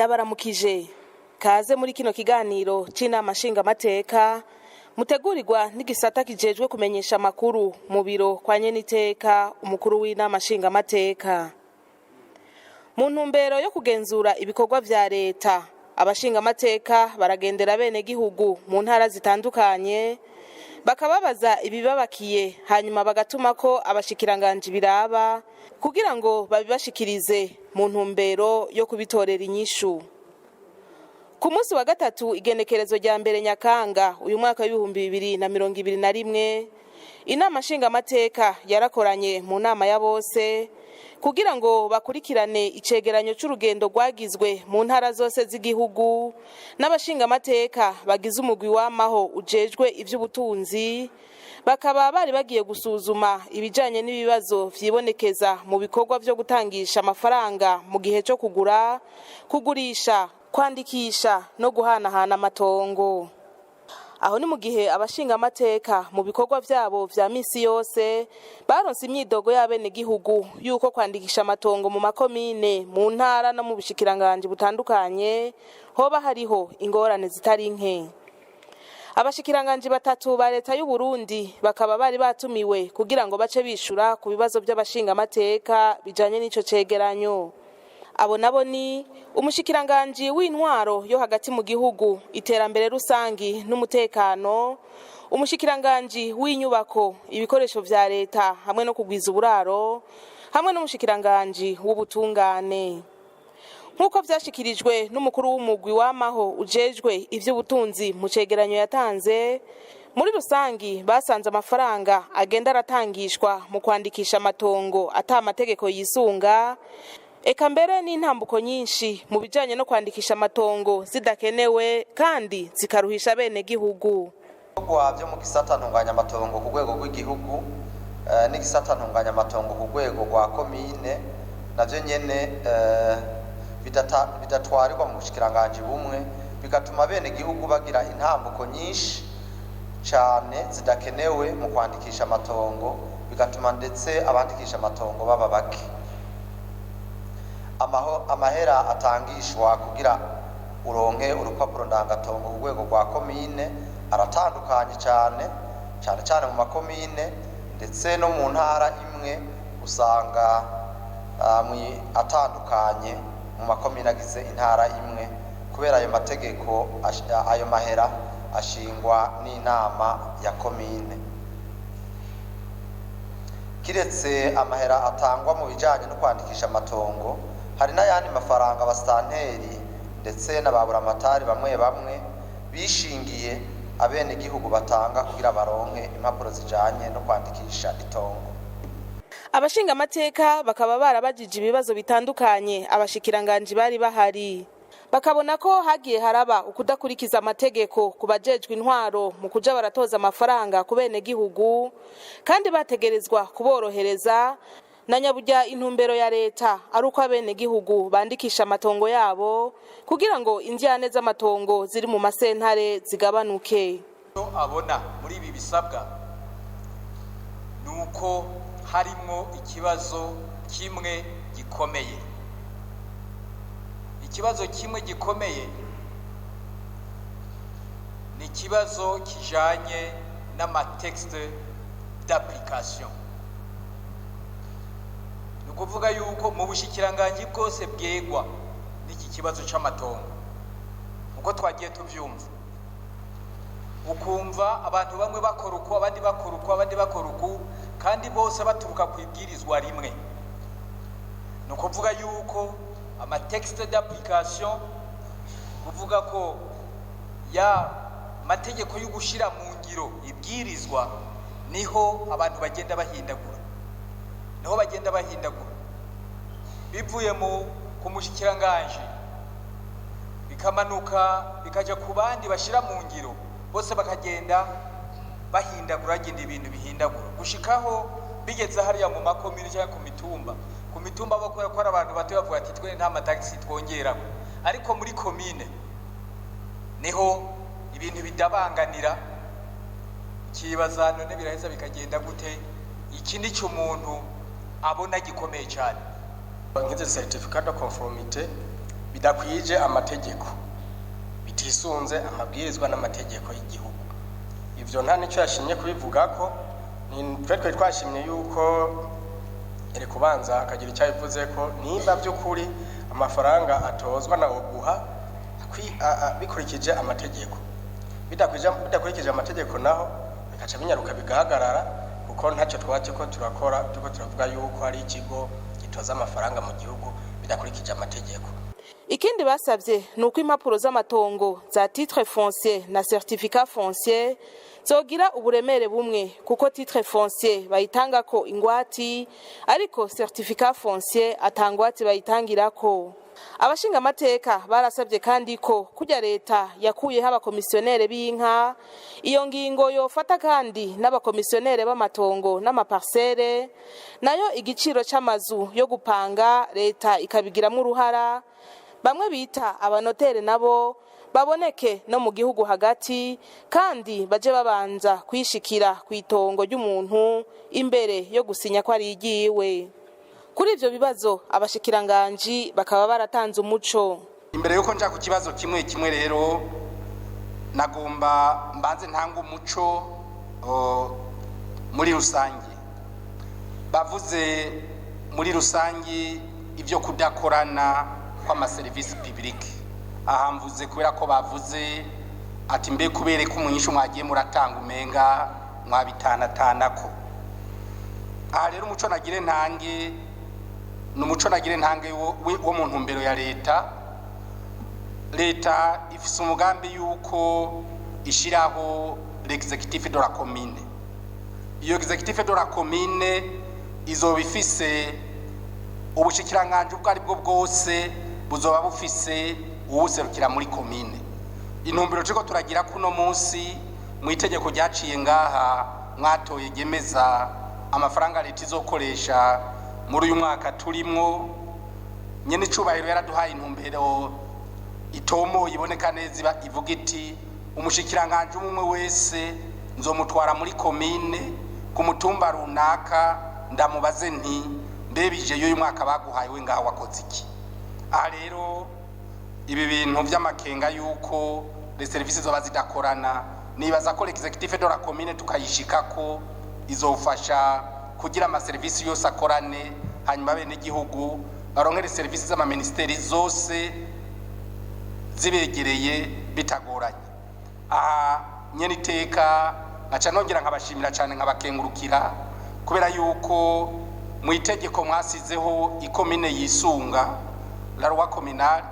Ndabaramukije. Kaze muri kino kiganiro c'inama nshingamateka mutegurirwa n'igisata kijejwe kumenyesha amakuru mu biro kwa nyeniteka umukuru w'inama nshingamateka. Mu ntumbero yo kugenzura ibikorwa vya leta, abashingamateka baragendera bene gihugu mu ntara zitandukanye, bakababaza ibibabakiye, hanyuma bagatuma ko abashikiranganji biraba kugira ngo babibashikirize mu ntumbero yo kubitorera inyishu. Ku munsi wa gatatu, igenekerezo rya 1 Nyakanga uyu mwaka w'2021, inama nshingamateka yarakoranye mu nama ya bose kugira ngo bakurikirane icegeranyo c'urugendo rwagizwe mu ntara zose z'igihugu n'abashingamateka bagize umugwi wamaho ujejwe ivy'ubutunzi. Bakaba bari bagiye gusuzuma ibijanye n'ibibazo vyibonekeza mu bikorwa vyo gutangisha amafaranga mu gihe co kugura, kugurisha, kwandikisha no guhanahana amatongo. Aho ni mu gihe abashingamateka mu bikorwa vyabo vya misi yose baronse imyidogo y'abenegihugu yuko kwandikisha amatongo mu makomine, mu ntara no mu bushikiranganji butandukanye hoba hariho ingorane zitari nke. Abashikiranganji batatu ba leta y'u Burundi bakaba bari batumiwe kugira ngo bace bishura ku bibazo by'abashingamateka bijanye n'ico cegeranyo. Abo nabo ni umushikiranganji w'intwaro yo hagati mu gihugu, iterambere rusangi n'umutekano, umushikiranganji w'inyubako, ibikoresho vya leta hamwe no kugwiza uburaro, hamwe n'umushikiranganji w'ubutungane. Nk'uko vyashikirijwe n'umukuru w'umugwi wamaho ujejwe ivy'ubutunzi mu cegeranyo yatanze, muri rusangi basanze amafaranga agenda aratangishwa mu kwandikisha amatongo ata amategeko yisunga, eka mbere n'intambuko nyinshi mu bijanye no kwandikisha amatongo zidakenewe kandi zikaruhisha bene gihugu. Ibikorwa byo mu gisata ntunganyamatongo ku rwego rw'igihugu n'igisata ntunganyamatongo ku rwego rwa komine navyo nyene bidatwarirwa mu bushikiranganji bumwe, bigatuma bene gihugu bagira intambuko nyinshi cane zidakenewe mu kwandikisha amatongo, bigatuma ndetse abandikisha amatongo baba bake. Amahera atangishwa kugira uronke urupapuro ndangatongo ku rwego rwa komine aratandukanye cyane, cyane cyane mu makomine, ndetse no mu ntara imwe usanga atandukanye mu makomine agize intara imwe, kubera ayo mategeko ayo mahera ashingwa n'inama ya komine. Kiretse amahera atangwa mu bijanye no kwandikisha amatongo, hari n'ayandi mafaranga abasitanteri ndetse na ba buramatari bamwe bamwe bishingiye abenegihugu batanga kugira baronke impapuro zijanye no kwandikisha itongo. Abashingamateka bakaba barabajije ibibazo bitandukanye abashikiranganji bari bahari, bakabona ko hagiye haraba ukudakurikiza amategeko ku bajejwe intwaro mu kuja baratoza amafaranga ku benegihugu kandi bategerezwa kuborohereza, na nyaburya intumbero ya leta ari uko abenegihugu bandikisha amatongo yabo kugira ngo indyane z'amatongo ziri mu masentare zigabanuke. Abona muri ibi bisabwa ni uko harimwo ikibazo kimwe gikomeye. Ikibazo kimwe gikomeye ni ikibazo kijanye n'ama textes d'application. Ni ukuvuga yuko mu bushikiranganji bwose bwegwa n'iki kibazo c'amatongo, uko twagiye tuvyumva, ukumva abantu bamwe bakora uku, abandi bakora uku, abandi bakora uku, kandi bose baturuka ku ibwirizwa rimwe. Ni ukuvuga yuko ama textes d'application, kuvuga ko ya mategeko yo gushira mu ngiro ibwirizwa, niho abantu bagenda bahindagura, niho bagenda bahindagura bivuye mu ku mushikiranganji, bikamanuka bikaja ku bandi bashira mu ngiro, bose bakagenda bahindagura, bagenda ibintu bihindagura gushikaho bigeze hariya mu makomini cyangwa ku mitumba. Ku mitumba bakora ko ari abantu bato, bavuga ati: "Twe nta matagisi twongerako." Ariko muri komine niho ibintu bidabanganira, ukibaza: none biraheza bikagenda gute? Iki ni cyo umuntu abona gikomeye cyane. Nk'izi certificat de conformité Bidakwije amategeko, bitisunze amabwirizwa n'amategeko y'igihugu. Ivyo nta nicyo yashimye kubivuga ko ni twe twari twashimye yuko ere kubanza akagira icyo abivuze ko nimba by'ukuri amafaranga atozwa na OBUHA bikurikije amategeko. Bidakurikije amategeko naho bikaca binyaruka bigahagarara, kuko ntacyo twaba turiko turakora turiko turavuga yuko hari ikigo gitoza amafaranga mu gihugu bidakurikije amategeko. Ikindi basabye ni uko impapuro z'amatongo za titre foncier na certificat foncier zogira uburemere bumwe, kuko titre foncier bayitangako ingwati, ariko certificat foncier atangwati bayitangirako. Abashingamateka barasabye kandi ko kurya leta yakuyeho abakomisiyonere b'inka, iyo ngingo yofata kandi n'abakomisiyonere b'amatongo n'amaparsele. Nayo igiciro c'amazu yo gupanga, leta ikabigiramo uruhara, bamwe bita abanotere nabo baboneke no mu gihugu hagati, kandi baje babanza kwishikira ku itongo ry'umuntu imbere yo gusinya ko ari igiwe. Kuri ivyo bibazo abashikiranganji bakaba baratanze umuco. Imbere yuko nja ku kibazo kimwe kimwe rero, nagomba mbanze ntanga umuco muri rusange. Bavuze muri rusange ibyo kudakorana kw'amaserivisi publics. Aha mvuze kubera ko bavuze ati: "Mbe kubere ko umunyishu mwagiye muratanga umenga mwabitanatanako?" Aha rero umuco nagire ntange ni umuco nagire ntange wo mu ntumbero ya leta. Leta ifise umugambi yuko ishiraho l'exécutif de la commune. Iyo exécutif de la commune izoba ifise ubushikiranganji ubwo ari bwo bwose buzoba bufise uwuserukira muri komine. Intumbero turiko turagira kuno munsi, mu itegeko ryaciye ngaha mwatoye ryemeza amafaranga leta izokoresha muri uyu mwaka turimwo, nyene icubahiro yaraduhaye intumbero itomoye, iboneka neza, iba ivuga iti: "Umushikiranganji umwe wese nzomutwara muri komine ku mutumba runaka, ndamubaze nti: mbe bije y'uyu mwaka baguhaye we ngaha wakoze iki?" Aha rero ibi bintu vy'amakenga yuko les services zoba zidakorana, nibaza ko l'exécutif de la commune tukayishikako izofasha kugira amaserivisi yose akorane, hanyuma bene igihugu baronkere serivisi z'amaministeri zose zibegereye bitagoranye. Aha nyene iteka nkaca nongera nkabashimira cyane, nkabakengurukira, kubera yuko mu itegeko mwasizeho ikomine yisunga la loi communale,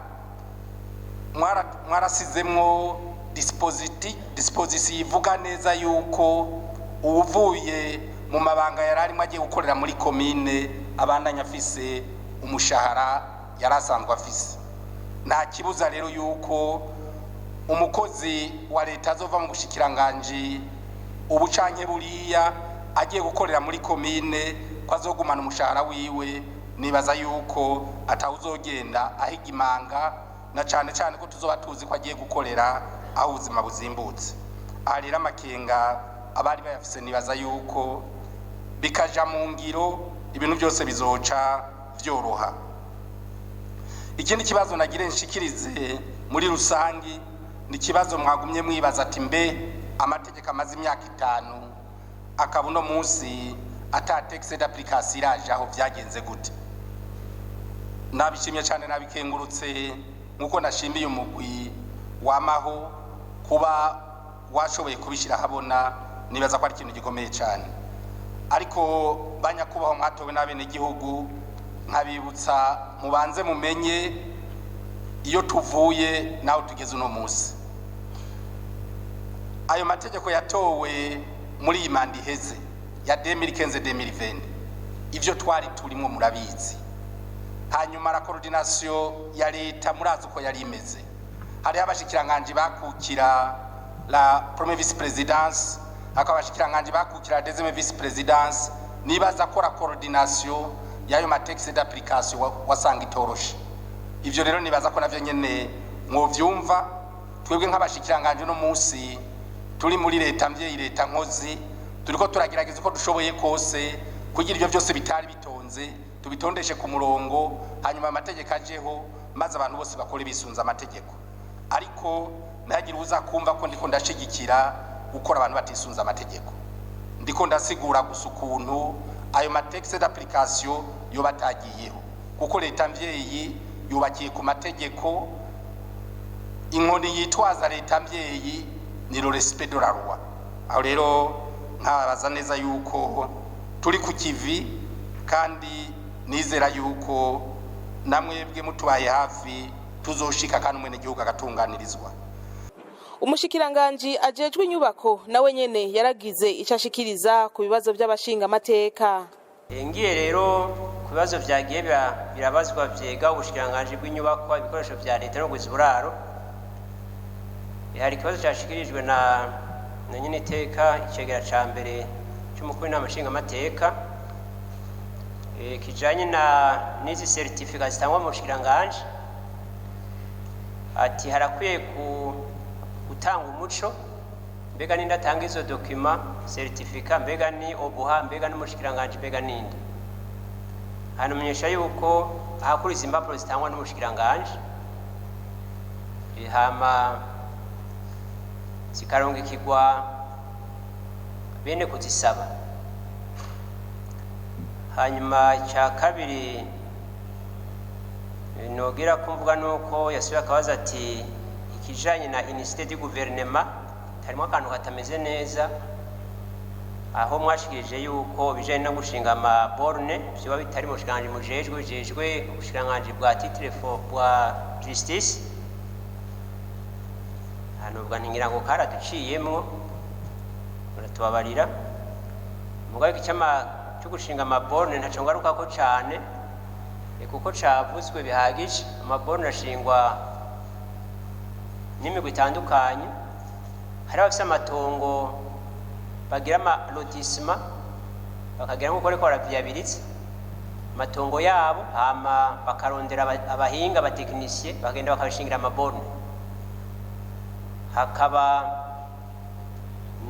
mwarasizemwo disposition ivuga neza yuko uwuvuye mu mabanga yari arimo agiye gukorera muri komine abandanya afise umushahara yari asanzwe afise. Nta kibuza rero yuko umukozi wa leta azova mu bushikiranganji ubu canke buriya agiye gukorera muri komine ko azogumana umushahara wiwe. Nibaza yuko atawuzogenda ahiga imanga, na cane cane ko tuzoba tuzi ko agiye gukorera aho ubuzima buzimbutse. Aha rero amakenga abari bayafise, nibaza yuko bikaja mu ngiro ibintu byose bizoca vyoroha. Ikindi kibazo nagire nshikirize muri rusangi ni ikibazo mwagumye mwibaza ati: "Mbe amategeko amaze imyaka 5 akaba uno munsi ata texte d'application iraje, aho vyagenze gute?" Nabishimye cyane, nabikengurutse, nkuko nashimiye umugwi wamaho kuba washoboye kubishyira ahabona. Nibaza ko ari ikintu gikomeye cyane. Ariko banyakubaho mwatowe n'abenegihugu, nkabibutsa mubanze mumenye iyo tuvuye naho tugeze uno munsi. Ayo mategeko yatowe muri iyi manda iheze ya 2015 2020, ivyo twari turimo murabizi. Hanyuma la coordination ya leta murazi uko yari imeze. Hariho abashikiranganji bakukira la première vice présidence, hakaba abashikiranganji bakukira la deuxième vice présidence. Nibaza ko la coordination y'ayo matexte d'application wasanga itoroshe. Ivyo rero nibaza ko navyo nyene mwovyumva. Twebwe nk'abashikiranganji no munsi turi muri leta mvyeyi, leta nkozi, turiko turagerageza uko dushoboye kose kugira ivyo vyose bitari bitonze tubitondeshe ku murongo, hanyuma amategeko ajeho. Maze abantu bose bakore bisunze amategeko, ariko ntihagire uza kumva ko ndiko ndashigikira gukora abantu batisunze amategeko. Ndiko ndasigura gusa ukuntu ayo ma textes d'application yo batagiyeho, kuko leta mvyeyi yubakiye ku mategeko. Inkoni yitwaza leta mvyeyi ni le respect de la loi. Aho rero nkabaza neza yuko turi ku kivi, kandi nizera yuko namwebwe mutubaye hafi tuzoshika, kandi umwenegihugu agatunganirizwa. Umushikiranganji ajejwe inyubako nawe nyene yaragize ico ashikiriza ku bibazo by'abashingamateka. Ngiye rero ku bibazo vyagiye birabazwa vyega ubushikiranganji bw'inyubakwa, ibikoresho vya leta no guza uburaro. Hari ikibazo cashikirijwe na nyene iteka icegera ca mbere c'umukuru w'inama nshingamateka, kijanye na n'izi certificat zitangwa mu bushikiranganji, ati harakwiye ku gutanga umuco, mbega ninde atanga izo document certificat, mbega ni OBUHA, mbega n'umushikiranganji, mbega ninde? Hanamenyesha yuko ahakuriza impapuro zitangwa n'umushikiranganji, hama zikarungikirwa bene kuzisaba. Hanyuma icya kabiri nogira kumvuga nuko yasubiye akabaza ati ikijanye na unicité du gouvernement harimo akantu katameze neza, aho mwashikirije yuko bijanye no gushinga ama borne vyoba bitari mu bushikiranganji mujejwe, bijejwe ubushikiranganji bwa titre bwa justice. Hano ubwo ntingira ngo karaduciyemwo, muratubabarira. Mugabo iki cyo gushinga ama borne ntaco ngarukako cane, kuko cavuzwe bihagije. Ama borne ashingwa n'imigwi itandukanye. Hari abafise amatongo bagira ama lotissement, bakagira nk'uko ariko baravyabiritse amatongo yabo, hama bakarondera abahinga, abatekinisiye, bakagenda bakabishingira ama borne. Hakaba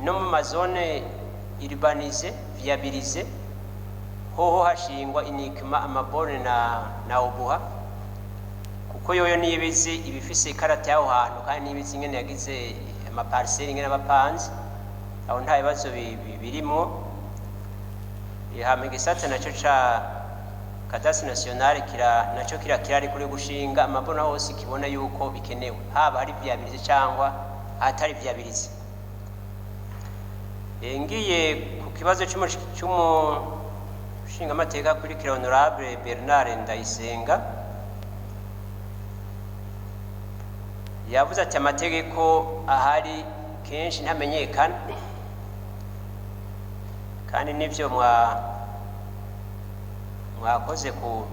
no mu ma zone urbanisées viabilisées, hoho hashingwa inikima ama borne na OBUHA, kuko yoyo niyo ibizi ibifise ikarata y'aho hantu, kandi niyo ibizi ingene yagize ama parcelles, ingene abapanze. Aho nta bibazo birimwo. Hama igisata naco ca cadastre national kira naco kira kirari kuri gushinga ama borne hose kibona yuko bikenewe, haba hari viabilisé cyangwa ahatari viabilisé. Ngiye ku kibazo cy'umushingamateka kuri honorable Bernard Ndayisenga, yavuze ati amategeko ahari kenshi ntamenyekana, kandi nibyo mwakoze ku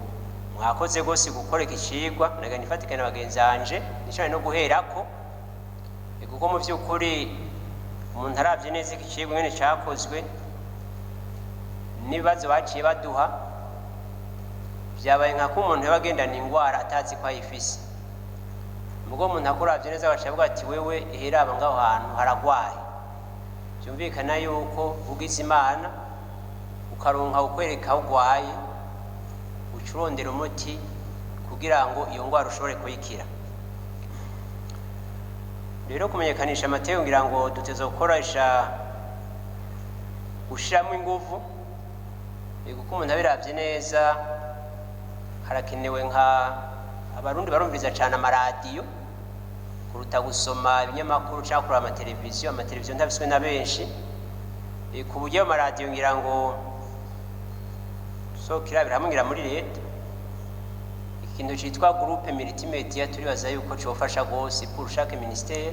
mwakoze rwose gukora iki cigwa naga nifatikana na bagenzi banje nishobora no guherako, kuko mu by'ukuri umuntu arabye neza iki cigwa ingene cakozwe n'ibibazo baciye baduha, byabaye nka ko umuntu yaba agendana ingwara atazi ko ayifise. Mugo umuntu akuravye neza agaca avuga ati wewe eheraba ngaho hantu haragwaye. Byumvikana yuko ugize Imana ukaronka ukwereka aho ugwaye, uca urondera umuti kugira ngo iyo ngwara ushobore kuyikira. Rero kumenyekanisha amategeko, ngira ngo duteza gukoresha gushiramo inguvu, kuko umuntu abiravye neza harakenewe. Nka Abarundi barumviriza cyane amaradiyo kuruta gusoma ibinyamakuru cyangwa kureba amateleviziyo. Amateleviziyo ntabiswe na benshi, ku buryo ayo maradiyo ngira ngo sokira hamwe ngira muri leta ikintu cyitwa groupe multimédia, turibaza yuko cofasha rwose pour chaque ministère,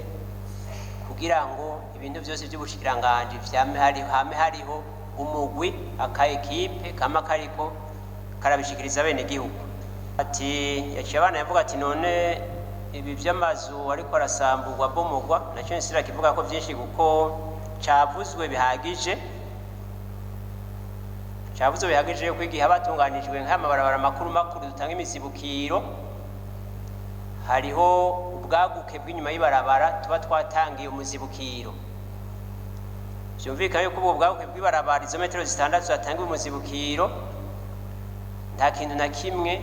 kugira ngo ibintu byose by'ubushikiranganje vyame hariho, hame hariho umugwi, aka équipe kama kariko karabishikiriza bene gihugu. Ati yaciye abana yavuga ati none ibi by'amazu ariko arasamburwa, bomogwa, nacyo nsira kivuga ko byinshi kuko cavuzwe bihagije. Cavuzwe bihagije yuko igihe abatunganijwe nk'amabarabara makuru makuru dutanga imizibukiro, hariho ubwaguke bw'inyuma y'ibarabara tuba twatangiye umuzibukiro. Vyumvikana yuko ubwo bwaguke bw'ibarabara, izo metero 6 zatangiwe umuzibukiro, nta kintu na kimwe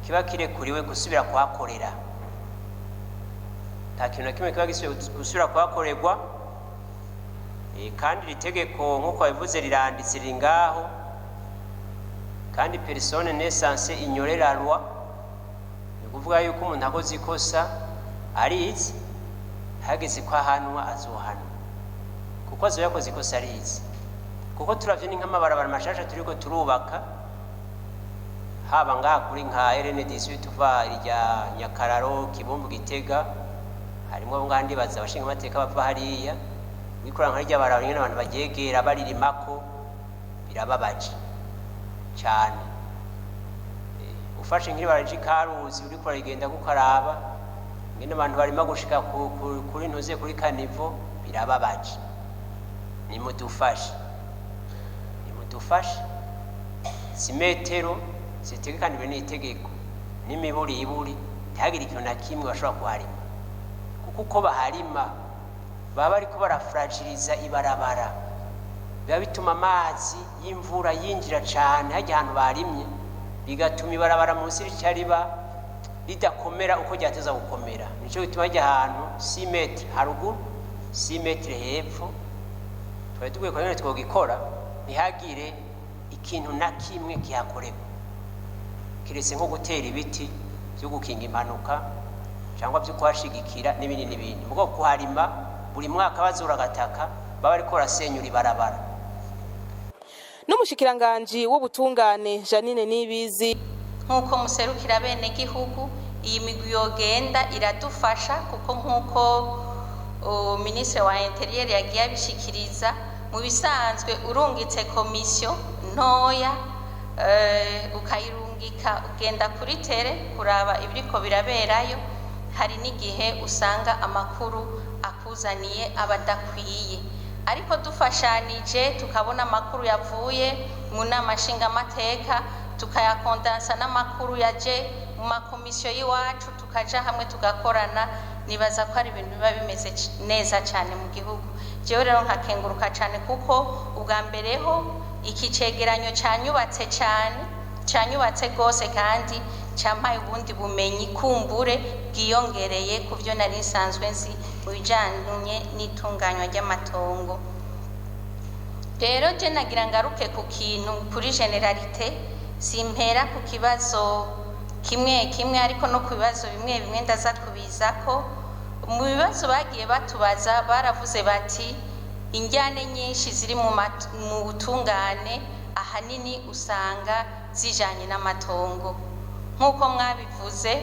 Kiba kirekuriwe gusubira kuhakorera. Nta kintu na kimwe kiba gusubira kuhakorerwa. Kandi iri tegeko, nk'uko babivuze, riranditse, riri ngaho, kandi personne n'est censée ignorer la loi. Ni ukuvuga yuko umuntu akoze ikosa arizi, hageze ko ahanwa azohanwa, kuko azoba yakoze ikosa arizi. Kuko turavye, ni nk'amabarabara mashasha turiko turubaka, haba ngaha kuri nka RN 18 tuva irya Nyakararo, Kibumbu, Gitega, harimo abo ngaha, ndibaza abashinga amateka bava hariya, wikora nka rya barabara, ingene abantu baryegera baririmako, birababaje cyane. Ufashe nk'iri bara ry'Ikaruzi, uriko urarigenda kukaraba ingene abantu barima gushika kuri ntuze, kuri caniveau, birababaje. Nimudufashe, nimudufashe. Si metero zitegekanijwe n'itegeko n'imiburiburi, ntihagire ikintu na kimwe bashobora kuharima, kuko uko baharima baba bariko barafragiliza ibarabara, biba bituma amazi y'imvura yinjira cane hajya ahantu barimye, bigatuma ibarabara munsi rica riba ridakomera uko ryateza gukomera. Nico gituma hajya ahantu 6 mètres haruguru, 6 mètres hepfo, twari dukwiye kuba twogikora, ntihagire ikintu na kimwe kihakorerwa, kiretse nko gutera ibiti byo gukinga impanuka cyangwa byo kuhashigikira n'ibindi n'ibindi. Ubwo kuharima buri mwaka bazura agataka, baba bariko barasenyura ibarabara. N'umushikiranganji w'ubutungane, Janine Nibizi. Nk'uko muserukira bene gihugu, iyi migwi yogenda iradufasha, kuko nk'uko minisitiri wa intérieur yagiye abishikiriza, mu bisanzwe urungitse komisiyo ntoya, ukayirungika ugenda kuri terrain kuraba ibiriko biraberayo, hari n'igihe usanga amakuru akuzaniye aba adakwiye. Ariko dufashanije, tukabona amakuru yavuye mu nama nshingamateka, tukayakondansa n'amakuru yaje mu makomisiyo y'iwacu, tukaja hamwe tugakorana, nibaza ko ari ibintu biba bimeze neza cyane mu gihugu. Jewe rero nkakenguruka cyane, kuko ubwa mbere ho iki cegeranyo canyubatse cyane, canyubatse rwose, kandi cyampaye ubundi bumenyi kumbure bwiyongereye ku byo nari nsanzwe nzi mu bijyanye n'itunganywa ry'amatongo. Rero je nagira ngaruke ku kintu kuri généralité, simpera ku kibazo kimwe kimwe, ariko no ku bibazo bimwe bimwe ndaza kubizako. Mu bibazo bagiye batubaza, baravuze bati injyane nyinshi ziri mu butungane ahanini usanga zijanye n'amatongo. Nk'uko mwabivuze,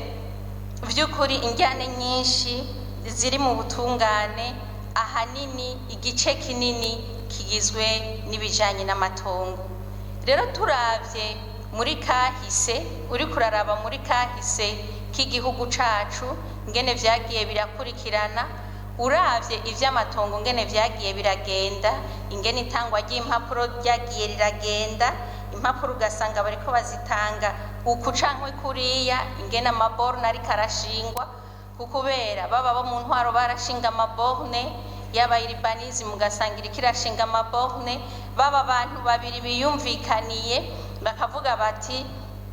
by'ukuri injyane nyinshi ziri mu butungane ahanini igice kinini kigizwe n'ibijanye n'amatongo. Rero turavye muri kahise, uri kuraraba muri kahise k'igihugu cacu ngene vyagiye birakurikirana, uravye ivy'amatongo ngene vyagiye biragenda, ingene itangwa ry'impapuro ryagiye riragenda, impapuro ugasanga bariko bazitanga uku cankwe kuriya, ingene amaborne ariko arashingwa, kukubera baba bo mu ntwaro barashinga amaborne, yaba urbanisme ugasanga iriko irashinga amaborne, baba abantu babiri biyumvikaniye bakavuga bati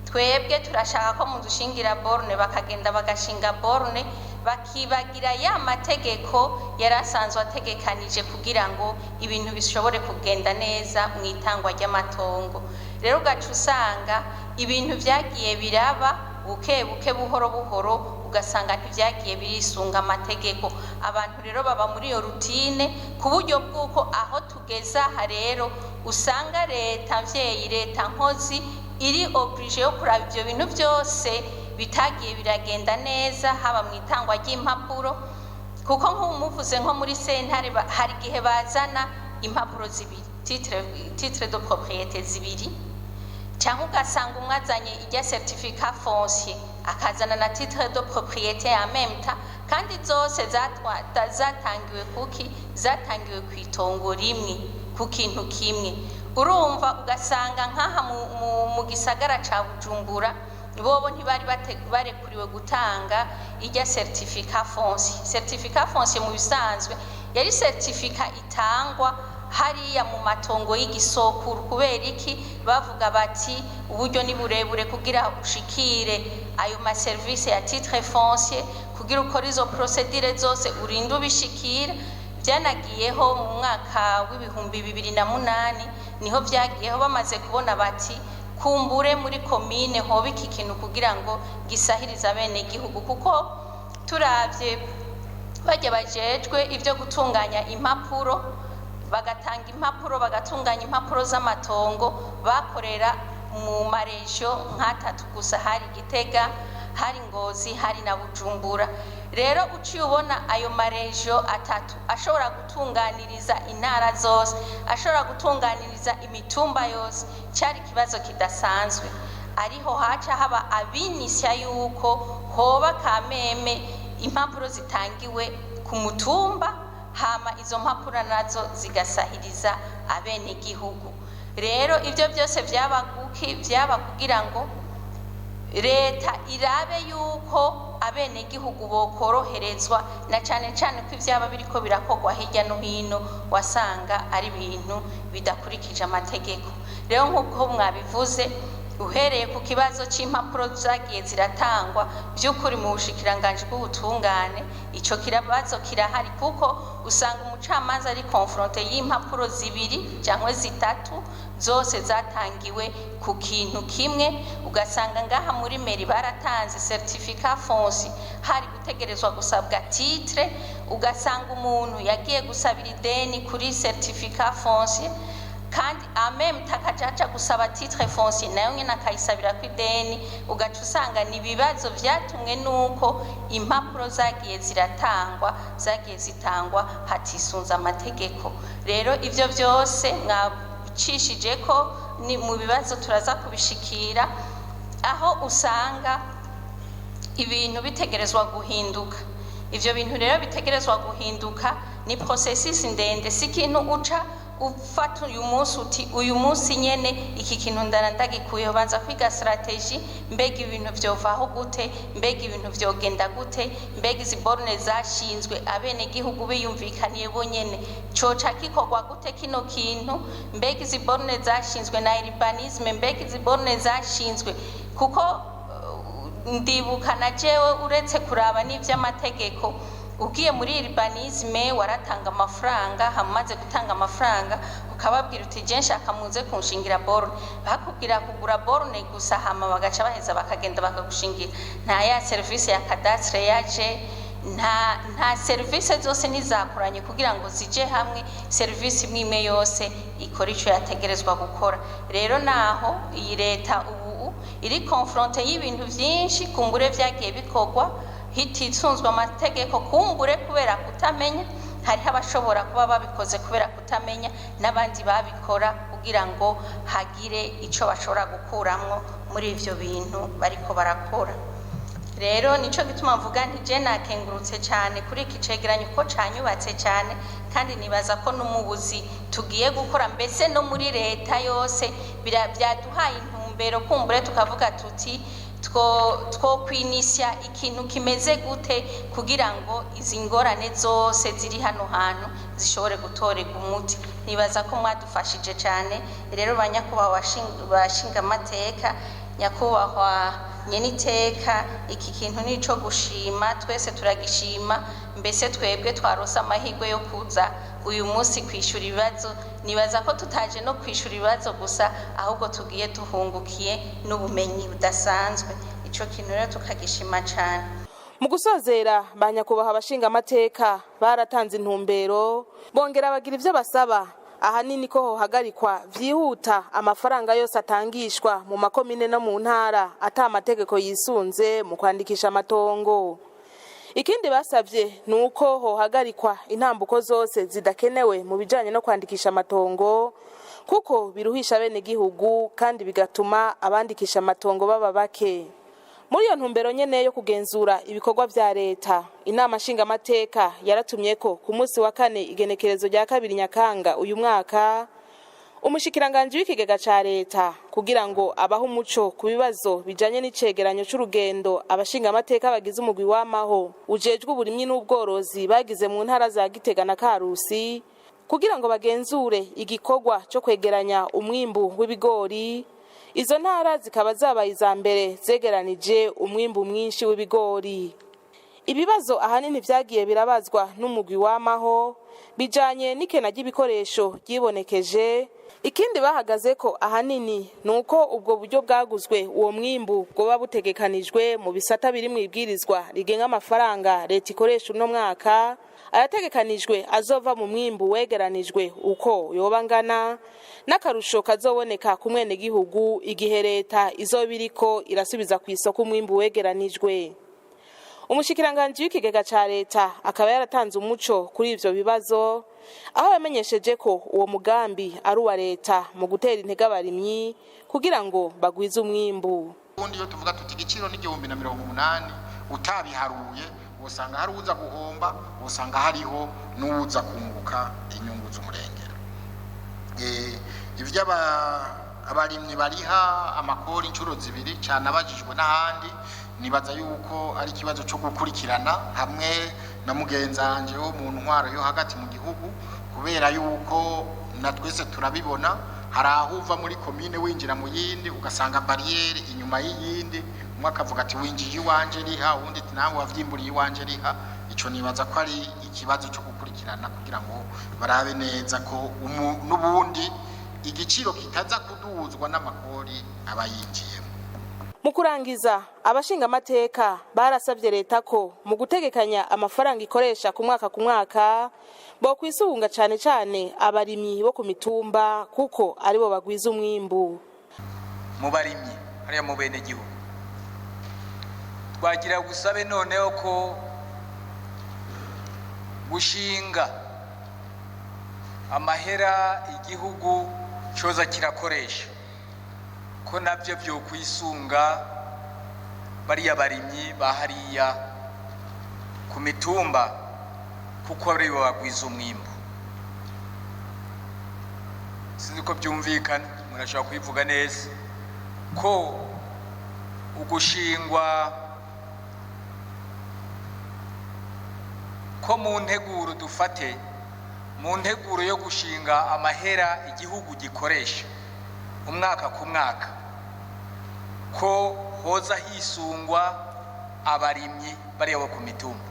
twebwe turashaka ko mudushingira borne, bakagenda bagashinga borne, bakibagira ya mategeko yari asanzwe ategekanije kugira ngo ibintu bishobore kugenda neza mu itangwa ry'amatongo. Rero ugaca usanga ibintu vyagiye biraba buke buke, buhoro buhoro, ugasanga ntibyagiye birisunga amategeko. Abantu rero baba muri iyo routine, ku buryo bw'uko aho tugeze aha rero usanga leta mvyeyi, leta nkozi, iri obligée yo kuraba ivyo bintu byose bitagiye biragenda neza, haba mu itangwa ry'impapuro, kuko nk'umuvuze nko muri sentare, hari igihe bazana impapuro zibiri, titre de propriété zibiri, cyangwa ugasanga umwe azanye ijya certificat foncier, akazana na titre de propriété en même temps, kandi zose zatangiwe kuki? Zatangiwe ku itongo rimwe, ku kintu kimwe. Urumva, ugasanga nk'aha mu gisagara ca Bujumbura, bobo ntibari barekuriwe gutanga ijya certificat foncier. Certificat foncier mu bisanzwe yari certificat itangwa hariya mu matongo y'igisokuru. Kubera iki? Bavuga bati uburyo ni burebure kugira ushikire ayo maserivisi ya titre foncier, kugira ukore izo procédure zose urinde ubishikira. Byanagiyeho mu mwaka w'2008, niho byagiyeho, bamaze kubona bati kumbure muri komine hoba iki kintu kugira ngo gisahirize abenegihugu, kuko turavye bajya bajejwe ibyo gutunganya impapuro, bagatanga impapuro, bagatunganya impapuro z'amatongo, bakorera mu ma régions nk'atatu gusa: hari Gitega, hari Ngozi, hari na Bujumbura. Rero uciye ubona ayo ma régions atatu ashobora gutunganiriza intara zose, ashobora gutunganiriza imitumba yose, cyari ikibazo kidasanzwe. Ariho haca haba abinisya yuko hoba kameme impapuro zitangiwe ku mutumba, hama izo mpapuro nazo zigasahiriza abenegihugu. Rero ibyo byose byaba kuki? Byaba kugira ngo leta irabe yuko abenegihugu bokoroherezwa, na cyane cyane ko ibyaba biriko birakorwa hirya no hino wasanga ari ibintu bidakurikije amategeko. Rero nk'uko mwabivuze, uhereye ku kibazo cy'impapuro zagiye ziratangwa, by'ukuri mu bushikiranganji bw'ubutungane ico kibazo kirahari, kuko usanga umucamanza ari confronté y'impapuro zibiri cyangwa zitatu, zose zatangiwe ku kintu kimwe. Ugasanga ngaha muri mairie baratanze certificat foncier, hari gutegerezwa gusabwa titre. Ugasanga umuntu yagiye gusabira ideni kuri certificat foncier, kandi ameme takajaja gusaba titre foncier nayo nyene akayisabira ku ideni. Ugaca usanga ni ibibazo vyatumwe nuko impapuro zagiye ziratangwa, zagiye zitangwa hatisunze amategeko. Rero ivyo byose mwacishije ko ni mu bibazo turaza kubishikira, aho usanga ibintu bitegerezwa guhinduka. Ivyo bintu rero bitegerezwa guhinduka ni processus ndende, si ikintu uca ufata uyu munsi uti uyu munsi nyene iki kintu ndara ndagikuyeho. Banza kwiga stratégie: mbega ibintu vyovaho gute? Mbega ibintu vyogenda gute? Mbega izi borne zashinzwe abenegihugu biyumvikaniye bonyene, coca gikorwa gute kino kintu? Mbega izi borne zashinzwe na urbanisme? Mbega izi borne zashinzwe kuko ndibuka na jewe, uretse kuraba n'ivy'amategeko, ugiye muri urbanisme waratanga amafaranga. Hamaze gutanga amafaranga, ukababwira uti je nshaka muze kunshingira borne, bakubwira kugura borne gusa, hama bagaca baheza bakagenda bakagushingira. Nta ya service ya cadastre yaje, nta service zose ntizakoranye kugira ngo zije hamwe, service imwe imwe yose ikora ico yategerezwa gukora. Rero naho iyi leta ubu iri confronté y'ibintu vyinshi, kumbure vyagiye bikorwa hitisunzwe amategeko, kumbure kubera kutamenya. Hariho abashobora kuba babikoze kubera kutamenya, n'abandi babikora kugira ngo hagire ico bashobora gukuramwo muri ivyo bintu bariko barakora. Rero nico gituma mvuga nti je nakengurutse cyane kuri iki cegeranyo, ko canyubatse cyane, kandi nibaza ko n'umubuzi tugiye gukora, mbese no muri leta yose, byaduhaye intumbero. Kumbure tukavuga tuti twokwinisya ikintu kimeze gute kugira ngo izi ngorane zose ziri hano hantu zishobore gutorerwa umuti. Nibaza ko mwadufashije cyane. Rero ba nyakubahwa bashingamateka, nyakubahwa nyeniteka, iki kintu ni ico gushima, twese turagishima. Mbese twebwe twarose amahirwe yo kuza uyu munsi kwishura ibibazo, nibaza ko tutaje no kwishura ibibazo gusa, ahubwo tugiye duhungukiye n'ubumenyi budasanzwe. Ico kintu rero tukagishima cane. Mu gusozera, ba nyakubahwa abashingamateka baratanze intumbero, bongera bagira ivyo basaba, ahanini ko hohagarikwa vyihuta amafaranga yose atangishwa mu makomine no mu ntara ata amategeko yisunze mu kwandikisha amatongo. Ikindi basavye ni uko hohagarikwa intambuko zose zidakenewe mu bijanye no kwandikisha amatongo, kuko biruhisha abenegihugu kandi bigatuma abandikisha amatongo baba bake. Muri iyo ntumbero nyene yo kugenzura ibikorwa vya leta, inama nshingamateka yaratumye ko ku munsi wa kane, igenekerezo rya 2 Nyakanga uyu mwaka, umushikiranganji w'ikigega ca leta kugira ngo abahe umuco ku bibazo bijanye n'icegeranyo c'urugendo abashingamateka bagize umugwi w'amaho ujejwe uburimyi n'ubworozi bagize mu ntara za Gitega na Karusi. Kugira ngo bagenzure igikorwa cyo kwegeranya umwimbu w'ibigori. Izo ntara zikaba zabaye iza mbere zegeranije umwimbu mwinshi w'ibigori. Ibibazo ahanini vyagiye birabazwa n'umugwi wamaho bijanye n'ikena ry'ibikoresho ryibonekeje. Ikindi bahagaze ko ahanini ni uko ubwo buryo bwaguzwe uwo mwimbu bwoba butegekanijwe mu bisata biri mu ibwirizwa rigenga amafaranga leta ikoresha uno mwaka, ayategekanijwe azova mu mwimbu wegeranijwe uko yoba angana, n'akarusho kazoboneka ku mwenegihugu igihe leta izoba iriko irasubiza ku isoko umwimbu wegeranijwe. Umushikiranganji w'ikigega ca leta akaba yaratanze umuco kuri ivyo bibazo, aho yamenyesheje ko uwo mugambi ari uwa leta mu gutera intege abarimyi kugira ngo bagwize umwimbu. Ubundi iyo tuvuga tuti igiciro ni 1080, utabiharuye usanga hari uza guhomba, usanga hariho n'uwuza kunguka inyungu z'umurengera. Ivy'aba abarimyi bariha amakori inshuro zibiri cyane abajijwe n'ahandi, nibaza yuko ari ikibazo cyo gukurikirana hamwe na mugenzanje wo mu ntwaro yo hagati mu gihugu, kubera yuko na twese turabibona, hari aho uva muri komine winjira mu yindi ugasanga bariyeri inyuma y'iyindi, umwe akavuga ati winjiye iwanje riha, uwundi ati nawe wavyimburiye iwanje riha. Ico nibaza ko ari ikibazo cyo gukurikirana kugira ngo barabe neza ko n'ubundi igiciro kitaza kuduzwa n'amakori aba yinjiyemo. Mu kurangiza, abashingamateka barasabye leta ko mu gutegekanya amafaranga ikoresha ku mwaka ku mwaka bokwisunga cane cane abarimyi bo ku mitumba, kuko aribo bagwiza umwimbu. Mu barimyi hariya mu bene gihugu, twagira gusabe noneho ko gushinga amahera igihugu coza kirakoresha, ko nabyo byokwisunga bariya barimyi ba hariya ku mitumba, kuko aribo bagwiza umwimbu. Sinzi ko byumvikana, murashobora kubivuga neza ko ugushingwa ko mu nteguro, dufate mu nteguro yo gushinga amahera igihugu gikoresha umwaka ku mwaka, ko hoza hisungwa abarimyi bariya bo ku mitumba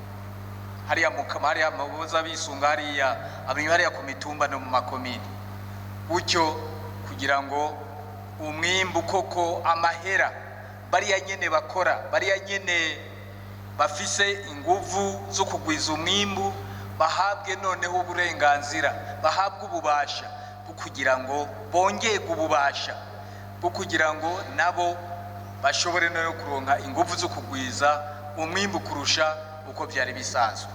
hariya, hariya boza bisunga hariya abarimyi hariya ku mitumba no mu makomini, gutyo kugira ngo umwimbu koko, amahera bariya nyene bakora, bariya nyene bafise inguvu zo kugwiza umwimbu, bahabwe noneho uburenganzira, bahabwe ububasha bwo kugira ngo bongerwe ububasha bwo kugira ngo nabo bashobore noneho kuronka inguvu zo kugwiza umwimbu kurusha uko byari bisanzwe.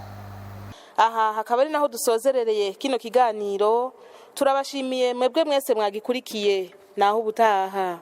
Aha hakaba ari naho dusozerereye kino kiganiro. Turabashimiye mwebwe mwese mwagikurikiye. Naho ubutaha.